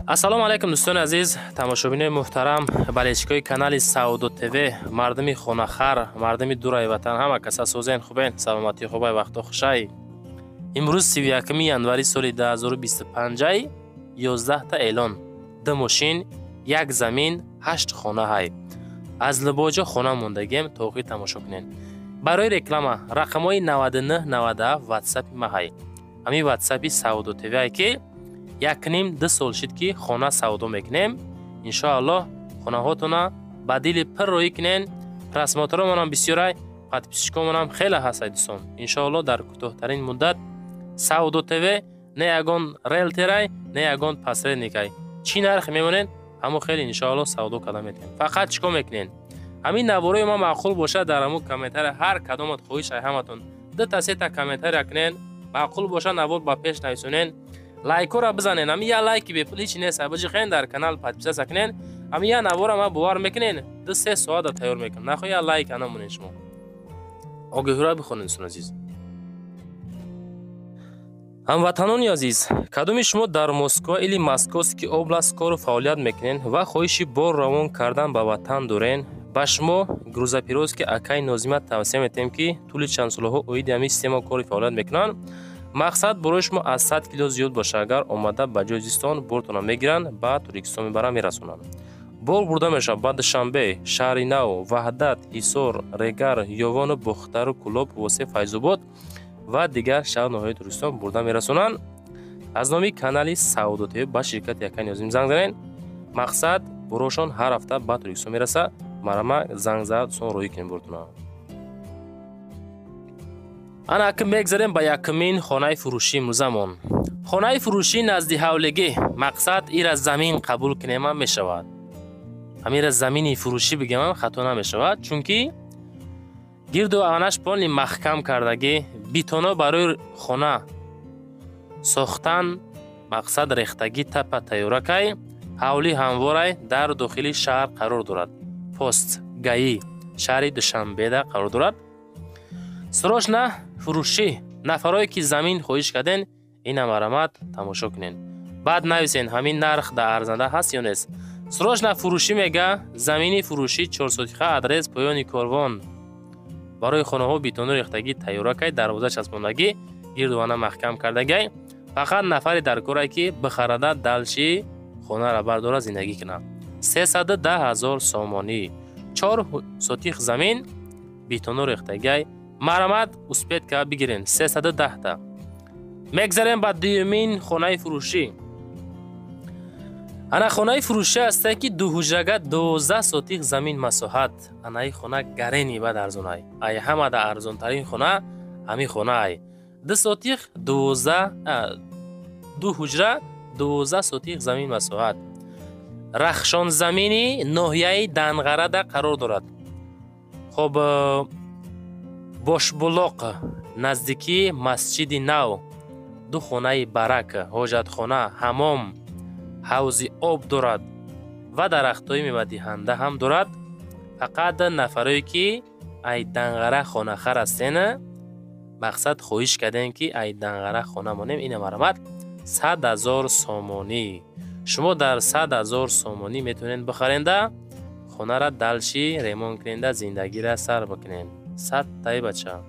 Ассалому алайкум, дӯстони азиз, тамошобинои муҳтарам, болельщикои канали Савдо ТВ, мардуми хонахар, мардуми дураи ватан, ҳама каса созен, хубен, саломатӣ хубай, вақто хушай. Имрӯз 31 январи соли 2025, 11 та эълон, 2 мошин, 1 замин, 8 хона ҳай. Аз либоҷо хона мондагем, то охир тамошо кунед. Барои реклама рақамҳои 99 97 WhatsApp ма ҳай. Ҳамин WhatsApp Савдо ТВ ҳай, ки 1,5-2 сол шид, ки хона савдо мекунем. Иншоаллоҳ хонаҳотона ба дили пир роҳӣ кунен. Просмотромонам бисёрай, подписчикомонам хеле ҳастай, дӯстон. Иншоаллоҳ дар кӯтоҳтарин муддат Савдо ТВ не ягон риэлторай, не ягон посредникай. Чӣ нарх мемонед, ҳамон хеле иншоаллоҳ савдо карда метавонем. Фақат чӣ кор мекунед? Ҳамин наворои ма маъқул бошад, дар ҳамун комментария ҳар кадомат хоҳиш ай ҳаматон 2 та 3 та комментария кунен, маъқул бошад навор ба пеш нависонен, лайкора бизанен. Ҳамин я лайки бепул ҳеч нест, биҷихен, дар канал подписаться кунен. Ҳамин я навора ма бовар мекунен, 2-3 соата тайёр мекунам. Нахо я лайк анамонен шумо. Огоҳиро бихонед, дӯстони азиз. Ҳамватанони азиз, кадоми шумо дар Москва или Московский область кору фаъолият мекунед ва хоҳиши бор равон кардан ба ватан дорен, ба шумо грузоперевозки акаи Нозима тавсия метиҳем, ки тӯли чанд солҳо оиди ҳамин система кори фаъолият мекунанд. Мақсад барои шумо аз 100 кило зиёд бошад, агар омада ба ҷои зистон бортона мегиранд, ба Тоҷикистон мебаранд, мерасонанд. Бор бурда мешавад ба Душанбе, Шаҳри Нав, Ваҳдат, Ҳисор, Регар, Ёвону Бохтару Кӯлоб, Восе, Файзобод ва дигар шаҳр ноҳияи Тоҷикистон бурда мерасонанд. Аз номи канали Савдо ТВ ба ширкати акаи Нозим занг занед. Мақсад борошон ҳар ҳафта ба Тоҷикистон мерасад. Марама занг зад, дӯстон, роҳӣ кунем бортона. Ана акн мегзарем ба якумин хонаи фурӯшии имрӯзамон. Хонаи фурӯшӣ назди ҳавлигӣ. Мақсад ира замин қабул кунемам мешавад. Ҳамира замини фурӯшӣ бигемам хато намешавад, чунки гирду анаш полный маҳкам кардагӣ, бетоно барои хона сохтан мақсад рехтагӣ тапа тайёракай, ҳавлӣ ҳамворай, дар дохили шаҳр қарор дорад. Пост ГАИ шаҳри Душанбеда қарор дорад. Срочно фурӯшӣ. Нафарое ки замин хоҳиш карден, ина марамат тамошо кунен. Баъд нависен, ҳамин нарх дар арзанда ҳаст ё нест. Срочно фурӯшӣ мега, замини фурӯшӣ 4 сотиха, адрес поёни корвон. Барои хонаҳо бетону рехтагӣ тайёракай, дарвоза часпондагӣ, гирдувана маҳкам кардагай. Фақат нафаре дар корае, ки бихарада, дальше хонара бардора, зиндагӣ кунад. 310 000 сомонӣ. 4 сотих замин, бетону рехтагай. Марамат успеть ка бигирен 310 та. Мегзарем ба дуюмин хонаи фурӯшӣ. Ана хонаи фурӯшӣ ҳасте, ки дуҳуҷрага, 12 сотих замин масоҳат. Анаи хона гарени бад арзонай. Ай ҳамада арзонтарин хона ҳамин хонаай. 2 сотих, 12, ду ҳуҷра, 12 сотих замин масоҳат. Рахшонзамини ноҳияи Данғарада қарор дорад. Хоб, Бошбулоқ, наздикии Масҷиди Нав, ду хонаи барак, ҳоҷатхона, ҳамом, ҳавзи об дорад ва дарахтҳои мевадиҳанда ҳам дорад. Фақат нафарое ки ай Данғара хонахар ҳастен, мақсад хоҳиш кардем, ки ай Данғара хона монем, ина марамат 100 000 сомонӣ. Шумо дар 100 000 сомонӣ метавонед бихаренда, хонара дальше ремонт куненда, зиндагира сар бикунед. Садтай бача.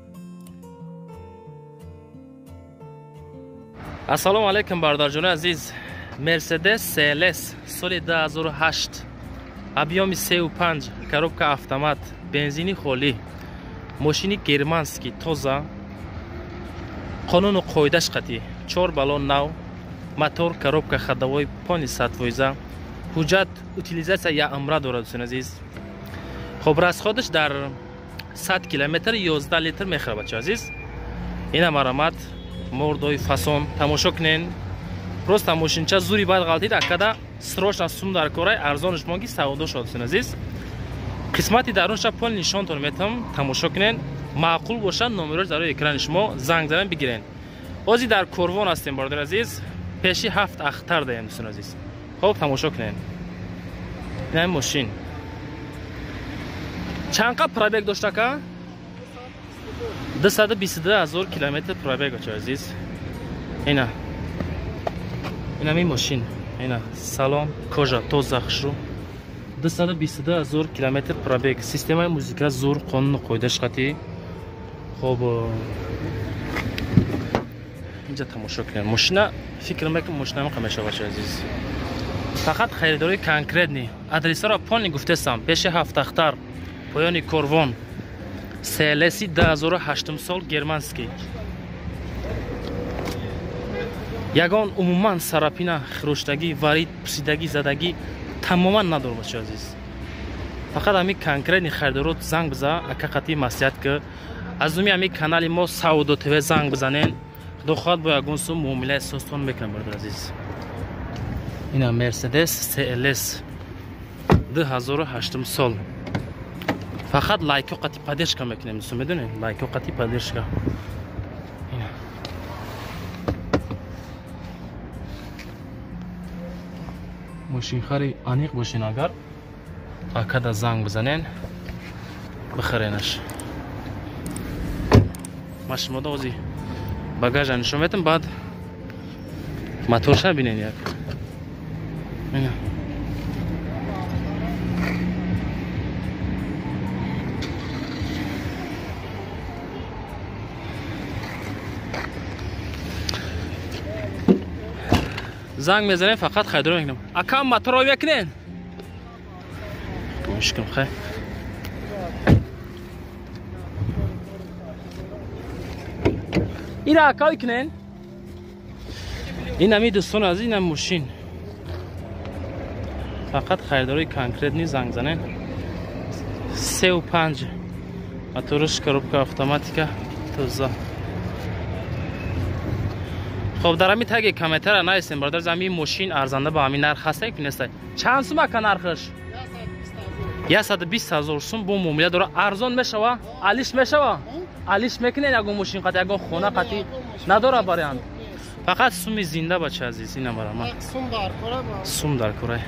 Ассалому алайкум, бародарҷони азиз. Мерседес CLS соли 2008, объёми 3,5, коробка автомат, бензини холӣ, мошини германский, тоза, қонуну қоидаш қатъӣ, чор баллон нав, мотор, коробка ходовой полный 100%, ҳуҷҷат утилизация я амра дорад, дӯстони азиз. Хоб, расходаш дар 100 километр 11 литр мехӯрад, бача азиз. Ина марамат мордои фасон тамошо кунен. Просто мошинча зури бад ғалтид, акада срочно сум дар корай, арзонаш мон ки савдо шуд, дӯстони азиз. Қисмати дарунша пол нишонтон метавам, тамошо кунен. Маъқул бошад, номерош дар рӯи экрани шумо, занг задан бигирен. Ҳозир дар корвон ҳастем, бародари азиз, пеши ҳафт ахтар даем, дӯстони азиз. Хоб, тамошо кунен. Ин мошин чанд қа пробег дошт, ака? 222 000 километр пробег, бача азиз. Ина инами мошин. Ина салон кожа тоза хушрӯ. 222 000 километр пробег. Системаи музика зур, қонуну қоидаш қатӣ. Хоб инҷа тамошо кунем. Мошина фикр мекунам мошина меқа мешава бачаи азиз. Фақат харидории конкретни. Адресаро полни гуфтесам. Пеши Ҳафтахтар, поёни корвон. CLS 2008 сол германский. Ягон умуман сарапина, хироштагӣ, варид, пусидагӣ, задагӣ тамоман надорад бачаи азиз. Фақат ҳамин конкретни харидорот занг биза, ака қатъи маслиҳат ки аз номи ҳамин канали мо Савдо ТВ занг бизанен. Худо хоҳад бо ягон сум муомилаи созтон мекунам бародар азиз. Ина Mercedes CLS 2008 сол. Фақат лайко қатъи поддержка мекунем, дӯстон медонед? Лайко қатъи поддержка. Ина мошинхари аниқ бошен агар акада занг бизанен бихаренаш. Ма шумода ози багажа нишон метам, баъд моторша бинен як. Ина занг мезанем, фақат харидорӣ мекунем. Акам моторро мекунен? Мушкил хай. Ира акай кунен? Ин ами дӯстон аз ин мошин. Фақат харидории конкретни занг занен. 3.5 моторш, коробка автоматика тоза. Хоб дар ҳамин таги комментара нависем бародар, ҳамин мошин арзанда ба ҳамин нарх ҳаста ки неста. Чанд сум ака нархаш? 120 000 сум бо муомила дора. Арзон мешава? Алиш мешава? Алиш мекунен ягон мошин қати, ягон хона қати надора вариант. Фақат суми зинда бача азиз, ина барама. Сум дар кора.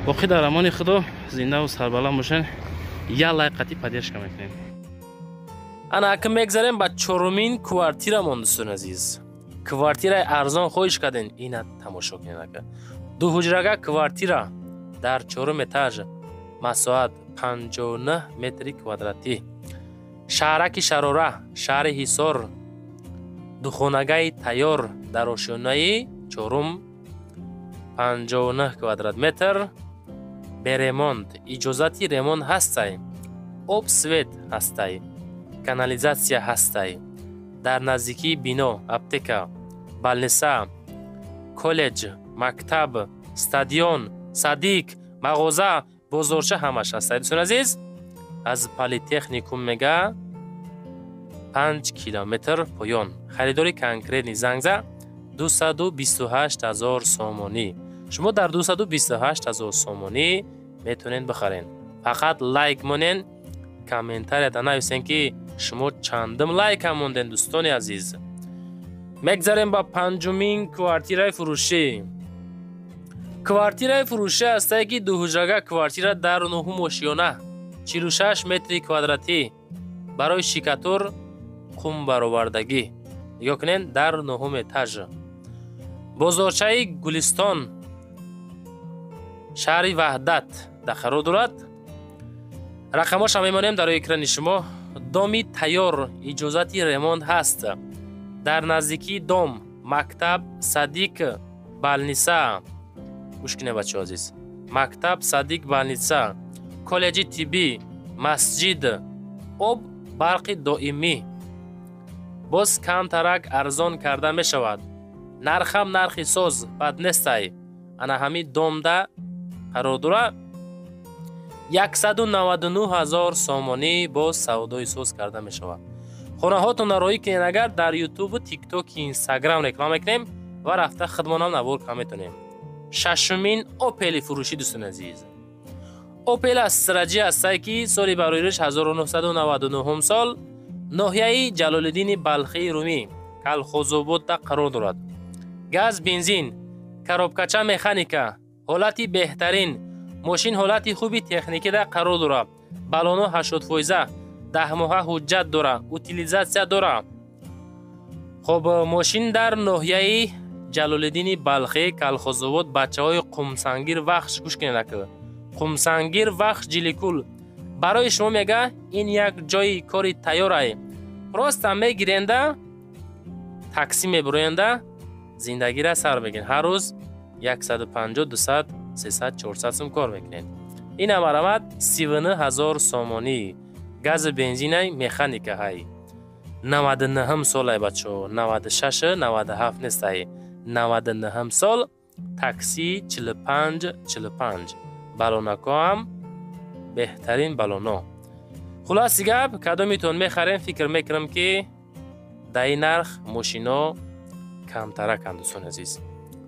Боқӣ дар амони Худо, зинда ва сарбаланд бошен. Я лайк қати поддержка мекунем. Ана ака мегзарем ба чорумин квартирамон дӯстон азиз. Квартираи арзон хоҳиш карден, ина тамошо кунед ака. Ду ҳуҷрага квартира дар чорум этаж, масоҳат 59 метри квадратӣ. Шаҳраки Шарора, шаҳри Ҳисор, духонагаи тайёр дар ошёнаи чорум, 59 квадрат метр, бе ремонт, иҷозати ремонт ҳастай, об свет ҳастай, канализатсия ҳастай. Дар наздикии бино аптека, балниса, коллеҷ, мактаб, стадион, садик, мағоза, бозорча ҳамаш ҳастай. Дӯстони азиз, аз политехникум мега 5 километр поён. Харидори конкретни зангза 228 000 сомонӣ. Шумо дар 228 000 сомонӣ метавонед бихарен. Фақат лайк монен, комментарияда нависен ки шумо чандум лайка монден дӯстони азиз. Мегзарем ба панҷумин квартираи фурӯшӣ. Квартираи фурӯшӣ ҳастае ки дуҳуҷрага квартира дар нуҳум ошёна, 46 метри квадратӣ, барои шикатур қум баровардагӣ. Нигоҳ кунед, дар нуҳум этаж. Бозорчаи Гулистон, шаҳри Ваҳдат дар қарор дорад. Рақамҳоша мемонем дар экрани шумо. Доми тайёр, иҷозати ремонт ҳаст. Дар наздикии дом мактаб, садик, балниса. Гӯш кунед бачаҳо азиз. Мактаб, садик, балниса, коллеҷи тиббӣ, масҷид, об, барқи доимӣ. Боз камтарак арзон карда мешавад. Нархам нархи соз, бад нестай. Ана ҳамин домда қарор дорад. 199 000 сомонӣ боз савдои соз карда мешавад. Хонаҳотонро роӣ кунед агар дар ютубу тиктоки инстаграм реклама мекунем ва рафта худмонам навор кам метонем. Шашумин Опели фурӯшӣ дӯстони азиз. Опел Астраҷӣ ҳастае ки соли бароириш 1999 сол, ноҳияи Ҷалолиддини Балхии Румӣ, Калхозободда қарор дорад. Газ, бензин, коробкача механика, ҳолати беҳтарин, мошин ҳолати хуби техникида қарор дорад. Балоно 80%, 10 моҳа ҳуҷҷат дорад, утилизатсия дорад. Хоб мошин дар ноҳияи Ҷалолиддини Балхӣ, Калхозобод, бачаҳои Қумсангир Вахш, гӯш кунед ака. Қумсангир Вахш Ҷиликул. Барои шумо мега ин як ҷои кори тайёрай. Просто мегиренда, такси мебуроенда, зиндагиро сар мекунед. Ҳар рӯз 150, 200, 300, 400 сум кор мекунед. Ин амарамат 39 000 сомонӣ. Газу бензинай, механика ҳай. 99 солай бачо, 96, 97 нестай. 99 сол, такси 45 45. Балонако ҳам беҳтарин балоно. Хулоси гап, кадомитон мехарем, фикр мекунам ки дар ин нарх мошино камтараканд, дӯстони азиз.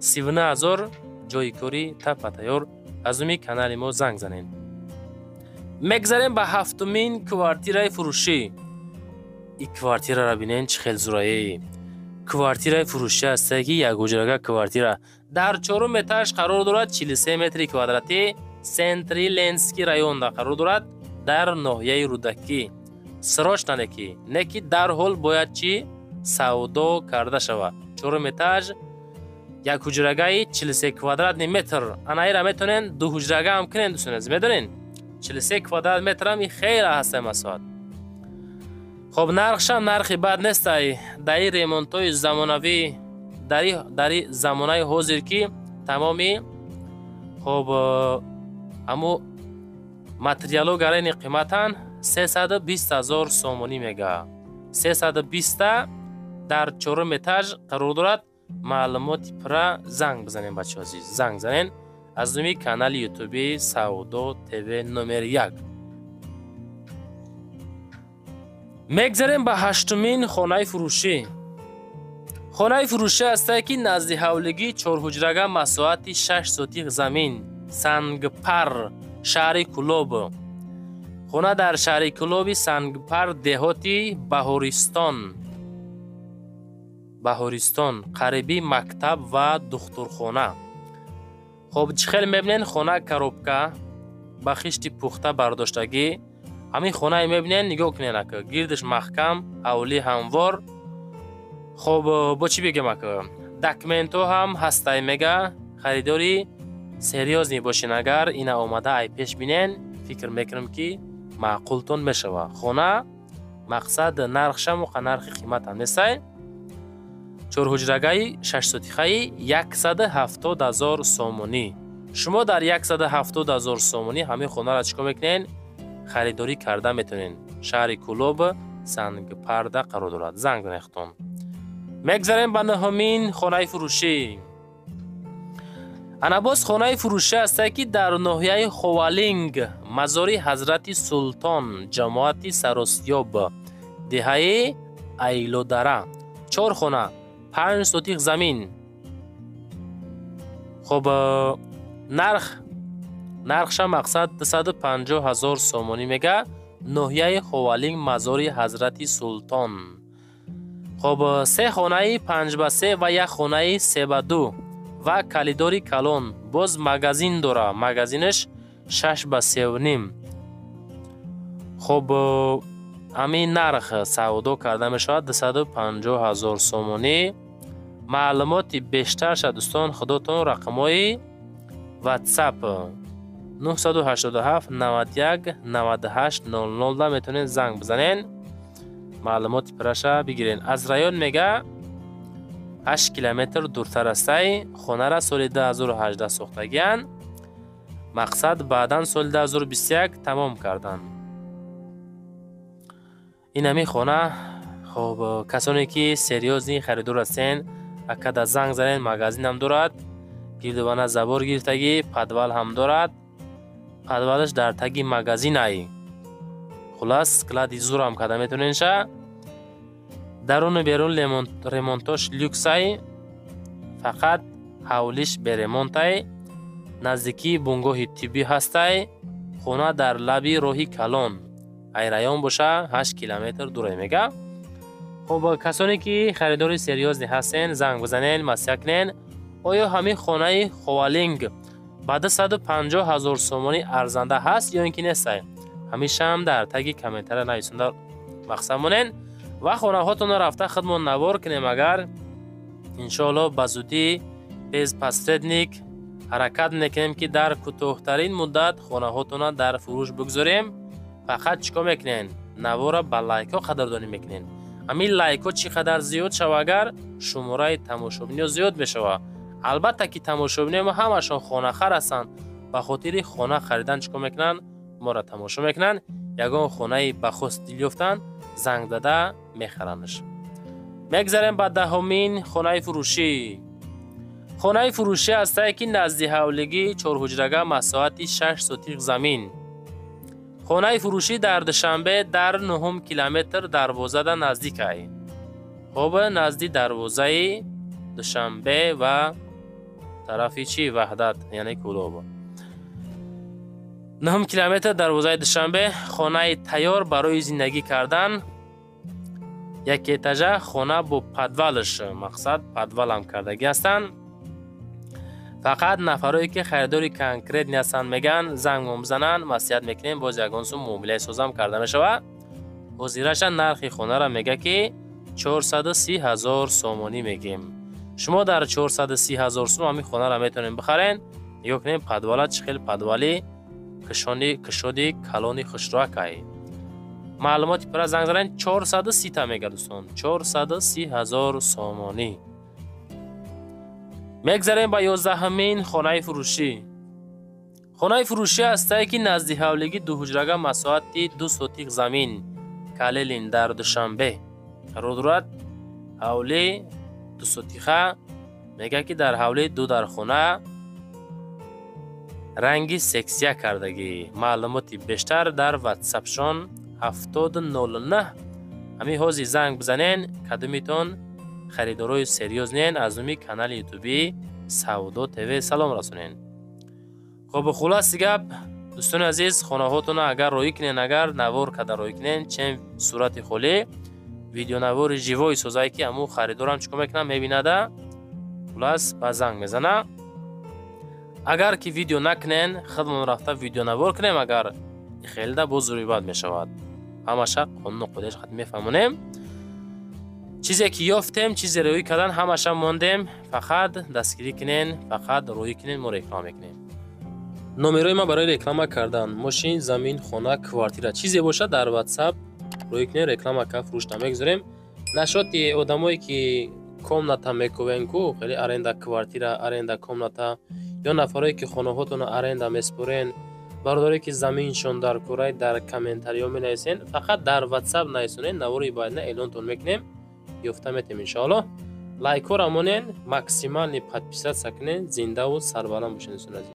39 000 ҷои кори тапа тайёр. Аз уми канали мо занг занед. Мегзарем ба ҳафтумин квартираи фурӯшӣ. Ин квартираро бинен, чӣ хел зурае. Квартираи фурӯшӣ ҳастае ки якҳуҷрага квартира дар чорум этаж қарор дорад, 43 метри квадратӣ, центри Ленский районда қарор дорад, дар ноҳияи Рӯдакӣ. Срочно неки, не ки дарҳол бояд чӣ савдо карда шавад. Чорум этаж, як ҳуҷрагаи 43 квадратный метр. Анаира метавонен ду ҳуҷрага ҳам кунен, дӯстони азиз, медонен? 43 квадрат метрам и хеле ҳастай масоҳат. Хоб, нархшам нархи бад нестай. Дар ин ремонтҳои замонавӣ, дар замонаи ҳозир ки тамоми хоб ҳамо материало гарани қиматан, 320 000 сомонӣ мега. 320 дар чорум этаж қарор дорад. Маълумоти пурра занг бизанем, бачаҳо азиз, занг занен аз номи канали ютуби Савдо ТВ номер 1. Мегзарем ба ҳаштумин хонаи фурӯшӣ. Хонаи фурӯшӣ ҳастае ки назди ҳавлигӣ, чорҳуҷрага, масоҳати 6 сотих замин, Сангпар, шаҳри Кӯлоб. Хона дар шаҳри Кӯлоби Сангпар, деҳоти Баҳористон. Баҳористон, қариби мактаб ва духтурхона. Хоб, чӣ хел мебинен, хона коробка ба хишти пухта бардоштагӣ. Ҳамин хонае мебинен, нигоҳ кунен ака, гирдаш маҳкам, ҳавлӣ ҳамвор. Хоб, бо чӣ бигем ака, документҳо ҳам ҳастай мега. Харидори серьёзный бошен агар, ина омада ай пеш бинен, фикр мекунам ки маъқултон мешава. Хона мақсад нархшам уқа нархи қиматам нестай. Чорҳуҷрагаи шашсотихаи 170 000 сомонӣ. Шумо дар 170 000 сомонӣ ҳамин хонаро чӣ кор мекунен? Харидорӣ карда метавонен. Шаҳри Кӯлоб, Сангпарда қарор дорад. Занг занехтон. Мегзарем ба нӯҳумин хонаи фурӯшӣ. Ана боз хонаи фурӯшӣ ҳастае ки дар ноҳияи Ховалинг, мазори Ҳазрати Султон, ҷамоати Саросиёб, деҳаи Айлодара. Чор хона, 5 сотих замин. Хоб, нархша мақсад 250 000 сомонӣ мега. Ноҳияи Ховалинг, мазори Ҳазрати Султон. Хоб, се хонаи 5 ба 3 ва як хонаи 3 ба 2 ва калидори калон. Боз магазин дора, магазинаш 6 ба 3.5. Хоб, ҳамин нарх савдо карда мешавад, 250 000 сомонӣ. Маълумоти бештарша, дӯстон, худотон рақамҳои WhatsApp 987 91 98 00 да метавонед занг бизанен, маълумоти пурраша бигирен. Аз район мега 8 километр дуртар астай. Хонара соли 2018 сохтагиянд, мақсад баъдан соли 2021 тамом карданд ин ҳамин хона. Хоб, касоне ки серьёзный харидор ҳастен, акада занг занен. Магазинам дорад, гирдубана забор гирифтагӣ, подвал ҳам дорад, подвалаш дар таги магазинай. Хулас, склади зурам карда метавоненша. Даруну берун ремонтош люксай, фақат ҳавлиш беремонтай. Наздикии бунгоҳи тиббӣ ҳастай. Хона дар лаби роҳи калон, ай район боша 8 километр дуре мега. Хоб, касоне ки харидори серьёзный ҳастен, занг бизанен, маслиҳат кунен, оё ҳамин хонаи Ховалинг ба 250 000 сомонӣ арзанда ҳаст ё ин ки нестай? Ҳамешаам дар таги комментария нависонда мақсад монен ва хонаҳотонро рафта худмон навор кунем агар. Иншоалло ба зудӣ без посредник ҳаракат мекунем, ки дар кӯтоҳтарин муддат хонаҳотона дар фурӯш бигзорем. Фақат чӣ кор мекунен? Навора ба лайкҳо қадрдонӣ мекунен. Ҳамин лайкҳо чӣ қадар зиёд шава, агар шумораи тамошобиниҳо зиёд мешава. Албатта ки тамошобиниҳо мо ҳамашон хонахар ҳастанд. Ба хотири хона харидан чӣ кор мекунанд? Моро тамошо мекунанд. Ягон хонаи ба хост дил ёфтанд, занг зада мехарандш. Мегзарем ба 10-умин хонаи фурӯшӣ. Хонаи фурӯшӣ ҳастае, ки назди ҳавлигӣ, чорҳуҷрага, масоҳати 6 сотиқ замин. Хонаи фурӯшӣ дар Душанбе, дар 9 километр дарвозада наздикай. Хоб, назди дарвозаи Душанбе ва тарафи чи Ваҳдат, яъне Кӯлоб. 9 километр дарвозаи Душанбе, хонаи тайёр барои зиндагӣ кардан, як этажа хона бо подвалш, мақсад подвалам кардагӣ ҳастанд. Фақат нафарое ки харидори конкретный ҳастанд, мегӯянд, занг мезананд, маслиҳат мекунем, боз ягон сум муомилаи созам карда мешавад. Ҳозираша нархи хонара мега, ки 430 ҳазор сомонӣ мегем. Шумо дар 430 ҳазор сум ҳамин хонара метавонем бихарен. Нигоҳ кунем, подвала чӣ хел подвали кишони кишоди калони хушроакай. Маълумоти пурра занг занед, 430 та мега, дӯстон, 430 ҳазор сомонӣ. Мегзарем ба 11-умин хонаи фурӯшӣ. Хонаи фурӯшӣ ҳастае, ки назди ҳавлигӣ, дуҳуҷрага, масоҳати 2 сотиқ замин, Калилин, дар Душанбе қарор дорад. Ҳавли 2 сотиха, мега, ки дар ҳавли ду дархона, ранги сексия кардагӣ. Маълумоти бештар дар ватсапшон 7009. Ҳамин ҳозир занг бизанен, кадомитон харидорои серьёзный ен, аз номи канали ютубӣ Савдо ТВ салом расонен. Хоб, хулоси гап, дӯстони азиз, хонаҳотона агар роӣ кунен, агар навор карда роӣ кунен, чен сурати холӣ, видеонавори живой созае, ки ҳамун харидорам чӣ кор мекунам, мебинада, хулас ба занг мезана. Агар ки видео накунен, худмон рафта видеонавор кунем, агар хелда боз зури бад мешавад. Ҳамаша қонуну қоидааш хат мефаҳмонем. Чизе ки ёфтем, чизе рӯӣ кардан, ҳамаша мондем. Фақат дастгирӣ кунен, фақат рӯӣ кунен, мо реклама мекунем. Номерои ман барои реклама кардан мошин, замин, хона, квартира, чизе бошад, дар ватсап рӯӣ кунен, реклама ка фурӯш намегузорем. Нашоти одамое ки комната мекувен ку, хеле аренда квартира, аренда комната, ё нафарое ки хонаҳотонро аренда меспорен, бародаре ки заминшон дар курай, дар комментариҳо менависен. Фақат дар ватсап нависонен, навори баъдина эълонтон мекунем, ёфта метем, иншоалло. Лайкҳоро монен, максимальный подписаться кунен. Зиндаву сарбаланд бошед, дӯстони азиз.